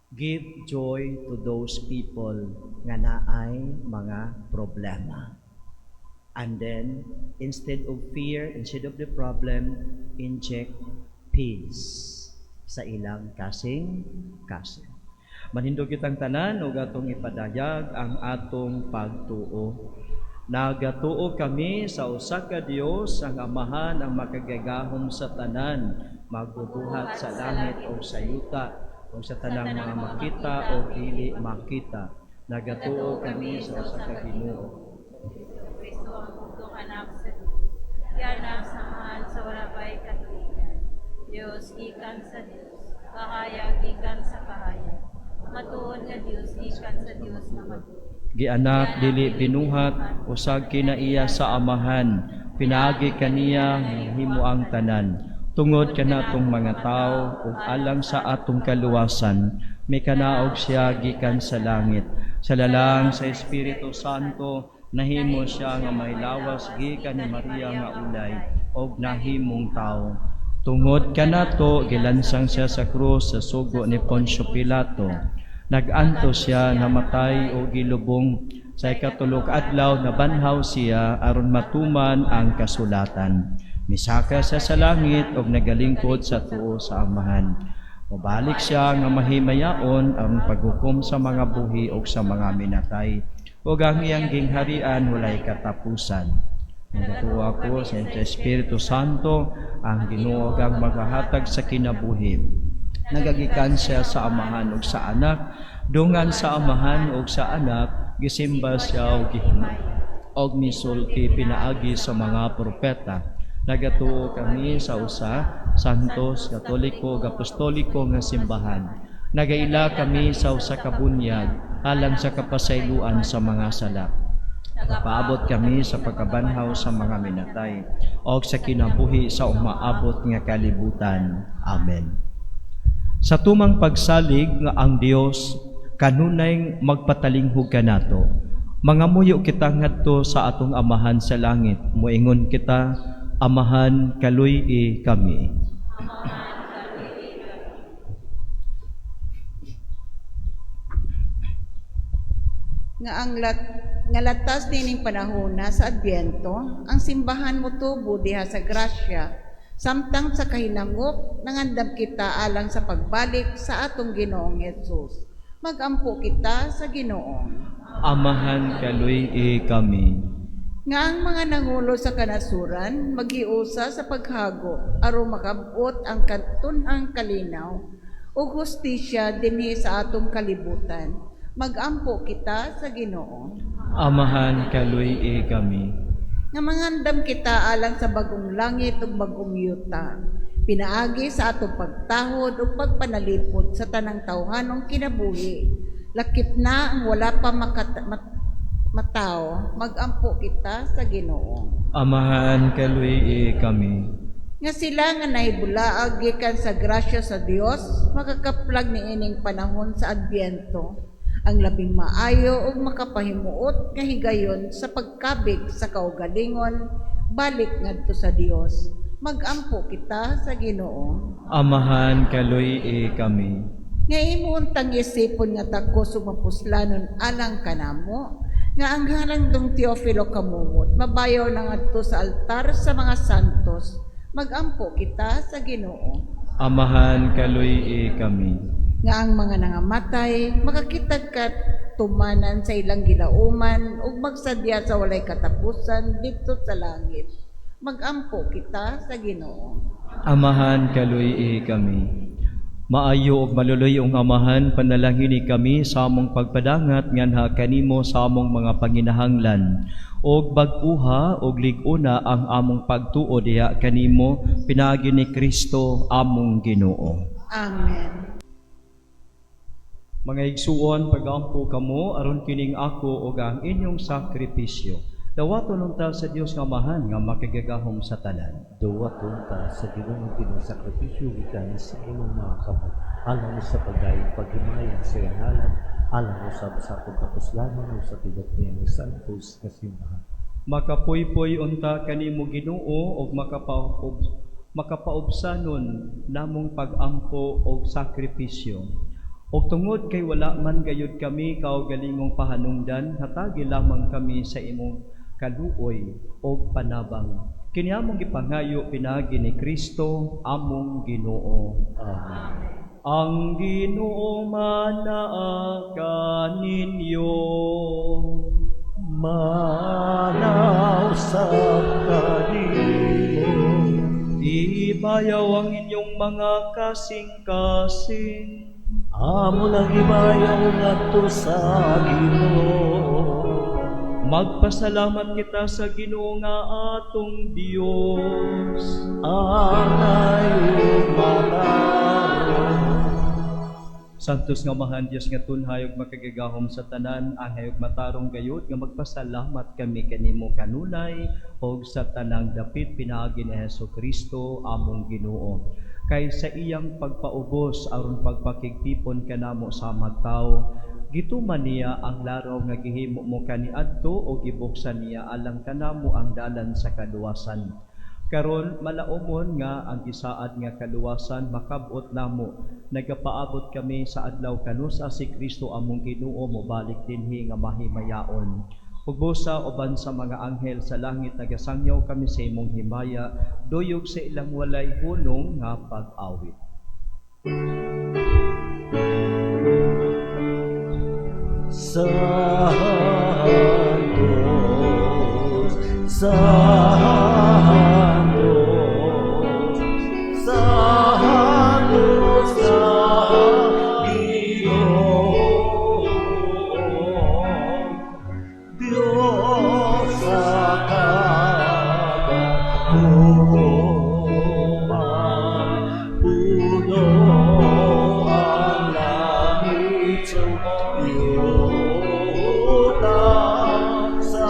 Give joy to those people nga naay mga problema. And then, instead of fear, instead of the problem, inject peace sa ilang kasing-kasing. Manindog kitang tanan ug atong ipadayag ang atong pagtuo. Nagatuo kami sa usa ka Dios, ang Amahan, ang makagagahom sa tanan, magbubuhat sa langit o sa yuta, o sa tanang mga makita o dili makita. Nagatuo kami sa usa ka Ginoo. Kristo ang bugtong anak sa Diyos. Gianak sa Amahan sa wala pa'y katuigan. Diyos gikan sa Diyos. Kahayag gikan sa kahayag. Matuod nga Diyos gikan sa Diyos nga matuod. Gianak dili binuhat, usag kinaiya sa Amahan, pinaagi kaniya nahimo ang tanan. Tungod kanatong mga tawo ug alang sa atong kaluwasan, mikanaog siya gikan sa langit. Sa lalang sa Espiritu Santo, nahimo siya nga may lawas gikan ni Maria nga ulay og nahimong tawo. Tungod kanato gilansang siya sa krus sa sugo ni Poncio Pilato. Nag-antos siya, namatay o gilubong. Sa ikatulo ka adlaw nabanhaw siya aron matuman ang kasulatan. Misaka siya sa langit ug nagalingkod sa tuo sa Amahan. Mobalik siya nga mahimayaon ang paghukom sa mga buhi ug sa mga minatay, ug ang iyang gingharian walay katapusan. Nagatuo ako sa Espiritu Santo, ang Ginoo ang magahatag sa kinabuhi. Nagagikan siya sa Amahan ug sa Anak, dungan sa Amahan ug sa Anak, gisimba siya og gihimo og misulti pinaagi sa mga propeta. Nagatuo kami sa usa, Santos, Katoliko ug Apostoliko nga simbahan. Nagaila kami sa usa ka bunyag alang sa kapasayloan sa mga sala. Paabot kami sa pagkabanhaw sa mga minatay o sa kinabuhi sa umaabot nga kalibutan. Amen. Sa tumang pagsalig nga ang Dios kanunay magpatalinghog kanato, mangamuyo kita ngadto sa atong Amahan sa langit. Moingon kita, Amahan, kaluy-i kami. Nga ang nga latas nining panahona sa Adbyento, ang simbahan motubo diha sa grasya, samtang sa kahinangop nangandam kita alang sa pagbalik sa atong Ginoong Hesus. Magampo kita sa Ginoo. Amahan, kaluy-i kami. Nga ang mga nangulo sa kanasuran magiusa sa paghago aron makabot ang katunhang kalinaw ug hustisya dinhi sa atong kalibutan. Magampo kita sa Ginoo. Amahan, kaluy-i kami. Nga mangandam kita alang sa bagong langit ug bagong yuta, pinaagi sa atong pagtahod ug pagpanalipod sa tanang tawhanong kinabuhi, lakip na ang wala pa matawo. Magampo kita sa Ginoo. Amahan, kaluy-i kami. Nga sila nga nahibulaag gikan sa grasya sa Dios makakaplag niining panahon sa Adbyento, ang labing maayo ug makapahimuot nga higayon sa pagkabig sa kaugalingon balik ngadto sa Dios. Magampo kita sa Ginoo. Amahan, kaluy-i kami. Nga imo untang isipon nga takos ug mapuslanon alang kanamo, nga ang halandong Teofilo Camomot mabayaw na ngadto sa altar sa mga santos. Magampo kita sa Ginoo. Amahan, kaluy-i kami. Nga ang mga nangamatay makakitag katumanan sa ilang gilauman ug magsadya sa walay katapusan didto sa langit. Magampo kita sa Ginoo. Amahan, kaluy-i kami. Maayo ug maluluy-ong Amahan, panalangini kami sa among pagpadangat nganha kanimo sa among mga panginahanglan. Og bag-uha og lig-una ang among pagtuo diha kanimo pinaagi ni Kristo among Ginoo. Amen. Mga igsuon, pagampo kamo aron kining ako ug ang inyong sakripisyo dawaton unta sa Dios nga Amahan nga makagagahom sa tanan. Duwaton ta sa Ginoo kining sakripisyo gikan sa imong mga kamot alang sa pagdayong paghimaya sa iyang ngalan, alang usab sa atong kapuslanan ug sa tibuok niyang santos nga simbahan. Makapuypoy unta kanimo, Ginoo, ug makapaubsanon namong pag-ampo og sakripisyo. Ug tungod kay wala man gayud kami kaugalingong pahanungdan, hatagi lamang kami sa imong kaluoy og panabang. Kini among gipangayo pinaagi ni Kristo among Ginoo. Amen. Ang Ginoo manaa kaninyo. Manaw sa kanimo. Ibayaw ang inyong mga kasing-kasing. Amo nang gibayaw ngadto sa Ginoo. Magpasalamat kita sa Ginoo nga atong Dios. Angay ug matarong. Santos nga Amahan, Dios nga tunhay ug makagagahom sa tanan, angay ug matarong gayud nga magpasalamat kami kanimo kanunay ug sa tanang dapit pinaagi ni Hesus Kristo among Ginoo. Kay sa iyang pagpaubos aron pagpakigtipon kanamo sa magtao, gituman niya ang laraw nga gihimo mo kaniadto o gibuksan niya alang kanamo ang dalan sa kaluwasan. Karon malaumon nga ang gisaad nga kaluwasan makab-ot namo. Nagapaabot kami sa adlaw kanusa si Kristo among Ginoo mobalik dinhi nga mahimayaon. Ug busa uban sa mga anghel sa langit nagasangyaw kami sa imong himaya, duyog sa ilang walay hunong nga pag-awit. Santos, Santos, Santos sa Ginoo. Diyos sa kadakuman, puno ang langit sa yuta sa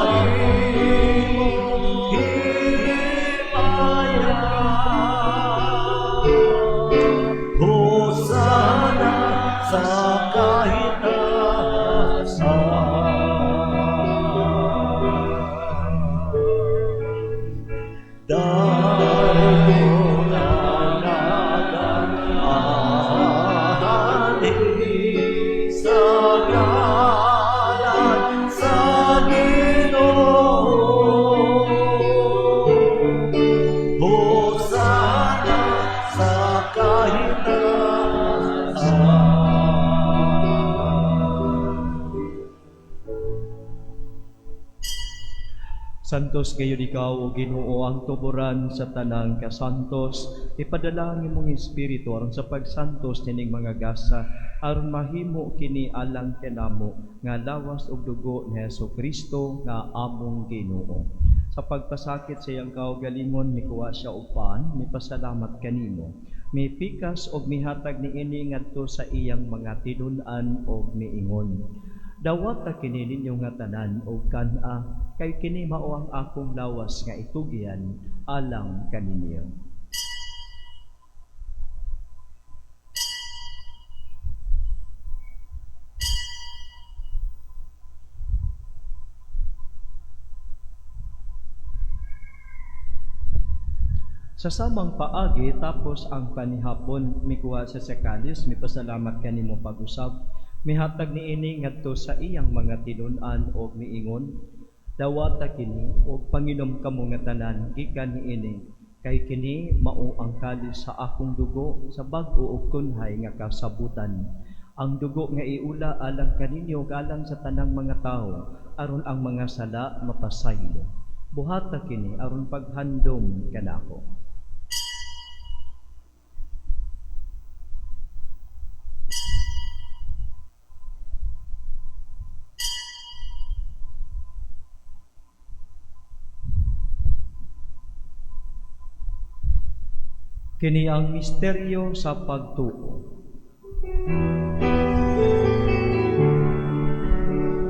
imong himaya. Hosana sa kahitasan. Dayon ang nag-aanhi sa ngalan sa Ginoo. Hosana sa kahitasan. Santos gayud ikaw, o Ginoo, ang tuboran sa tanang kasantos. Ipadala ang imong Espiritu aron sa pagsantos nining mga gasa, aron mahimo kini alang kanamo nga lawas ug dugo ni Hesus Kristo nga among Ginoo. Sa pagpasakit sa iyang kaugalingon, mikuha siya og pan, mipasalamat kanimo. Mipikas og mihatag niini ngadto sa iyang mga tinun-an og miingon: "Dawata kini ninyo nga tanan og kan-a, kay kini mao ang akong lawas nga itugyan alang kaninyo." Sa samang paagi, tapos ang panihapon, mikuha siya sa kalis, mipasalamat kanimo pag-usab, mihatag niini ngadto sa iyang mga tinun-an og miingon: "Dawata kini og panginom kamo nga tanan gikan niini, kay kini mao ang kalis sa akong dugo sa bag-o ug tunhay nga kasabutan. Ang dugo nga iula alang kaninyo ug alang sa tanang mga tawo aron ang mga sala mapasaylo. Buhata kini aron paghandom kanako." Kini ang misteryo sa pagtuo.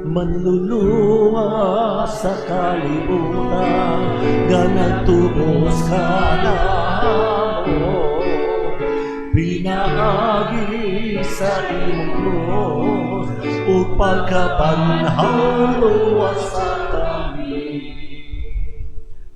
Manluluwas sa kalibutan nga nagtubos kanamo pinaagi sa imong krus ug pagkabanhaw, luwasa kami.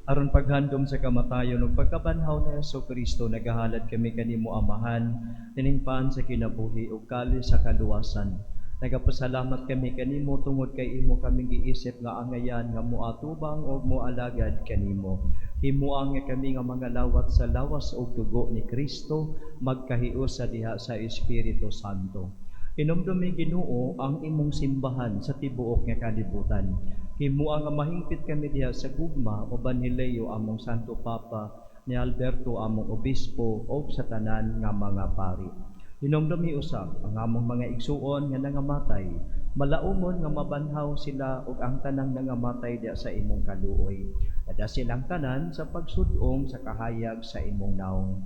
Aron paghandom sa kamatayon ug pagkabanhaw ni Hesus Kristo, nagahalad kami kanimo, Amahan, nining pan sa kinabuhi ug kalis sa kaluwasan. Nagapasalamat kami kanimo tungod kay imo kaming giisip nga angayan nga moatubang ug moalagad kanimo. Himoa nga kami nga mga lawat sa lawas ug dugo ni Kristo magkahiusa diha sa Espiritu Santo. Hinumdumi, Ginoo, ang imong simbahan sa tibuok nga kalibutan. Himoa nga mahingpit kami diha sa gugma uban ni Leo among Santo Papa, ni Alberto among obispo ug sa tanan nga mga pari. Hinumdumi usab ang among mga igsuon nga nangamatay, malaumon nga mabanhaw sila ug ang tanang nangamatay diha sa imong kaluoy. Ada silang tanan sa pagsud-ong sa kahayag sa imong naong.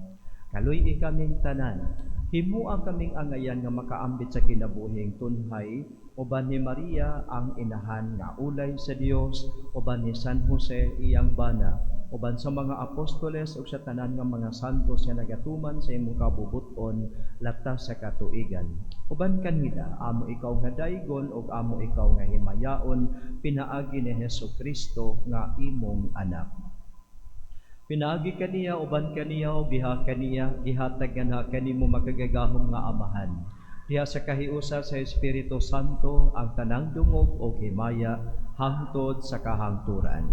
Kaluy-i kaming tanan. Himoa kaming angayan nga makaambit sa kinabuhing tunhay uban ni Maria ang inahan nga ulay sa Dios, uban ni San Jose iyang bana, uban sa mga apostoles ug sa tanan nga mga santos nga nagatuman sa imong kabubut-on latas sa katuigan. Uban kanila amo ikaw nga daygon ug amo ikaw nga himayaon pinaagi ni Hesus Kristo nga imong anak. Pinaagi kaniya, uban kaniya ug diha kaniya, gihatag nganha kanimo makagagahom nga Amahan, diha sa kahiusa sa Espiritu Santo, ang tanang dungog ug himaya hangtod sa kahangturan.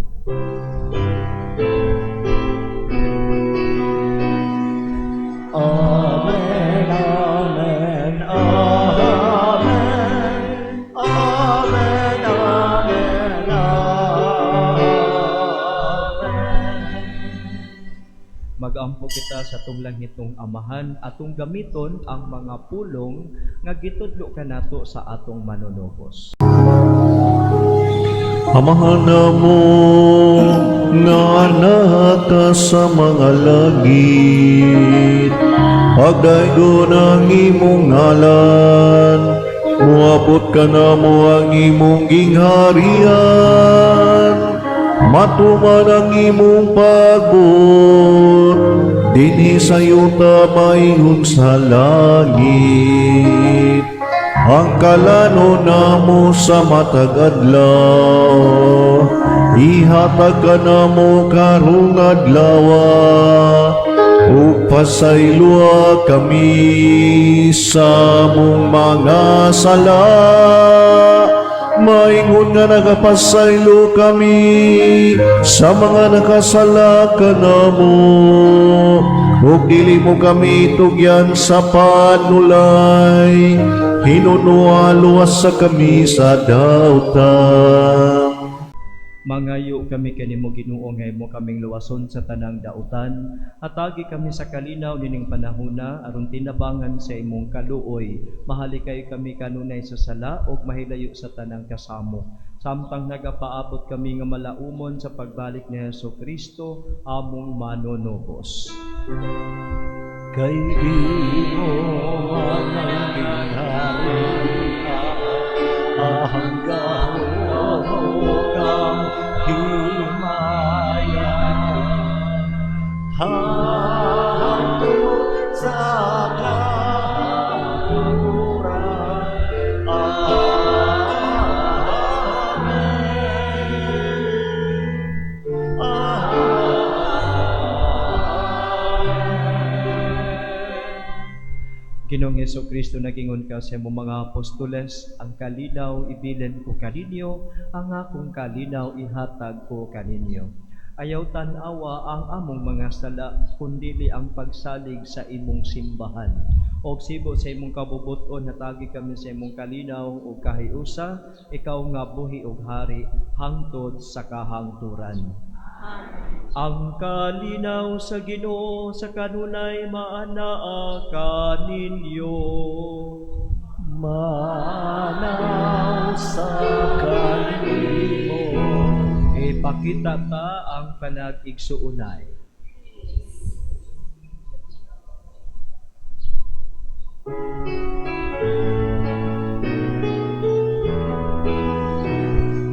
Amen, Amen, Amen, Amen, Amen, Amen. Magampo kita sa atong langitnong Amahan, atong gamiton ang mga pulong nga gitudlo kanato sa atong Manunubos. Amahan namo nga naa ka sa mga langit, pagdaygon ang imong ngalan, muabot kanamo ang imong gingharian, matuman ang imong pagbuot, dinhi sa yuta maingon sa langit. Ang kalanon namo sa matag adlaw, ihatag kanamo karong adlawa, ug pasayloa kami sa among mga sala, maingon nga nagapasaylo kami sa mga nakasala kanamo, ug dili mo kami tugyan sa panulay, hinunoa luwasa kami sa dautan. Mangayo kami kanimo, Ginoo, nga imo kaming luwason sa tanang dautan. Hatagi kami sa kalinaw nining panahona aron tinabangan sa imong kaluoy. Mahalikay kami kanunay sa sala ug mahilayo sa tanang kasamok, samtang nagapaabot kami nga malaumon sa pagbalik ni Hesus Kristo among Manunubos. Kay imo ang gingharian, ang gahom ug ang himaya, hangtod sa kahangturan. Amen. Amen. Ginoong Hesus Kristo, nagingon ka sa imong mga apostoles, "Ang kalinaw ibilin ko kaninyo, ang akong kalinaw ihatag ko kaninyo. Ayaw tan-awa ang among mga sala, kundili ang pagsalig sa imong simbahan. Og sibo sa imong kabubuton, hatagi kami sa imong kalinaw ug kahiusa, ikaw nga buhi ug hari hangtod sa kahangturan." Amen. Ang kalinaw sa Ginoo sa kanunay maanaa kaninyo. Maanaw sa kanimo. Ipakita ta ang panag-igsuonay.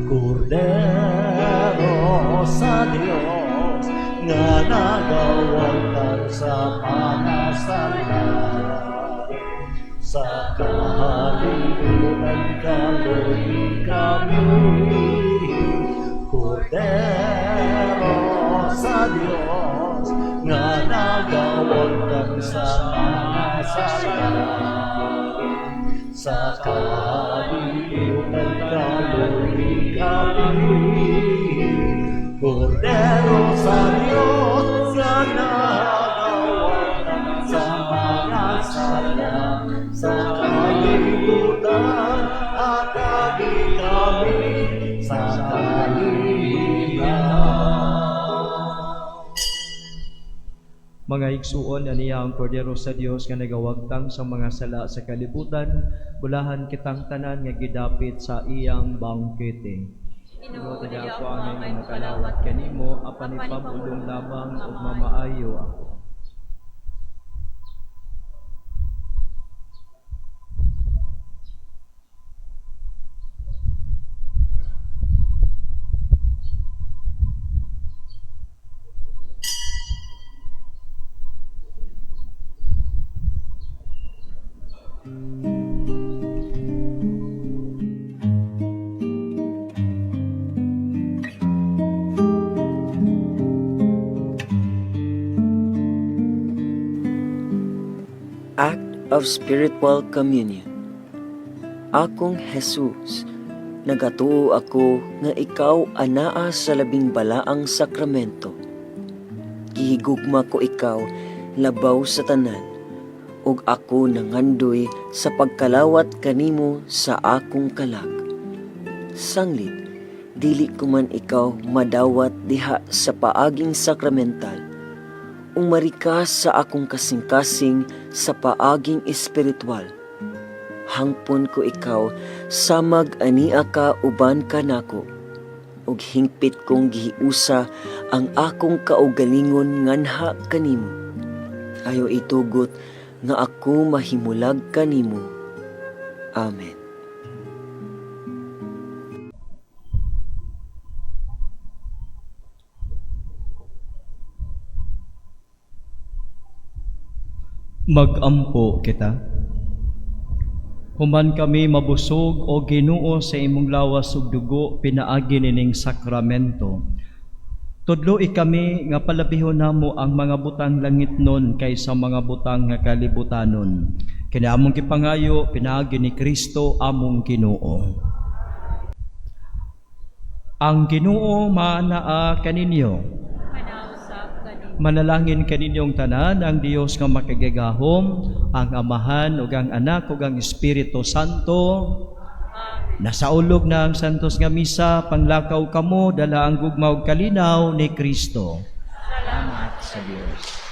Kordero sa Dios nga nagawaltan sa mga sala, sa kahalibutan kaluy kami. Kordero sa mga sala sa kalibutan kaluli kami. Kordero sa Diyos nga nagawagtang sa mga sala sa kalibutan, hatagi kami sa kalinaw. Mga igsuon, aniya ang Kordero sa Dios nga nagawagtang sa mga sala sa kalibutan, bulahan kitang tanan nga gidapit sa iyang bangkete. Ginoo, dili ako angay nga makalawat kanimo, apan ipabulong lamang ug mamaayo ako. Act of Spiritual Communion. Akong Jesus, nagatuo ako nga ikaw anaa sa labing balaang sakramento. Gihigugma ko ikaw labaw sa tanan, ug ako nangandoy sa pagkalawat kanimo sa akong kalag. Sanglit, dili ko man ikaw madawat diha sa paaging sakramental, umari ka sa akong kasing-kasing sa paaging espiritual. Hangpon ko ikaw samag ania ka uban kanako, ug hingpit kong gihiusa ang akong kaugalingon nganha kanimo. Ayaw itugot nga ako mahimulag kanimo. Amen. Magampo kita. Human kami mabusog o Ginoo sa imong lawas ug dugo pinaagi nining sakramento. Tudloi kami nga palabihon namo ang mga butang langitnon kaysa mga butang nga kalibutanon. Kini among gipangayo pinaagi ni Kristo among Ginoo. Ang Ginoo maanaa kaninyo. Manalangin kaninyong tanan ang Dios nga makagagahom, ang Amahan ug ang Anak ug ang Espiritu Santo. Amen. Nasaulog na ang santos nga misa, panglakaw kamo, dala ang gugma ug kalinaw ni Kristo. Salamat sa Dios.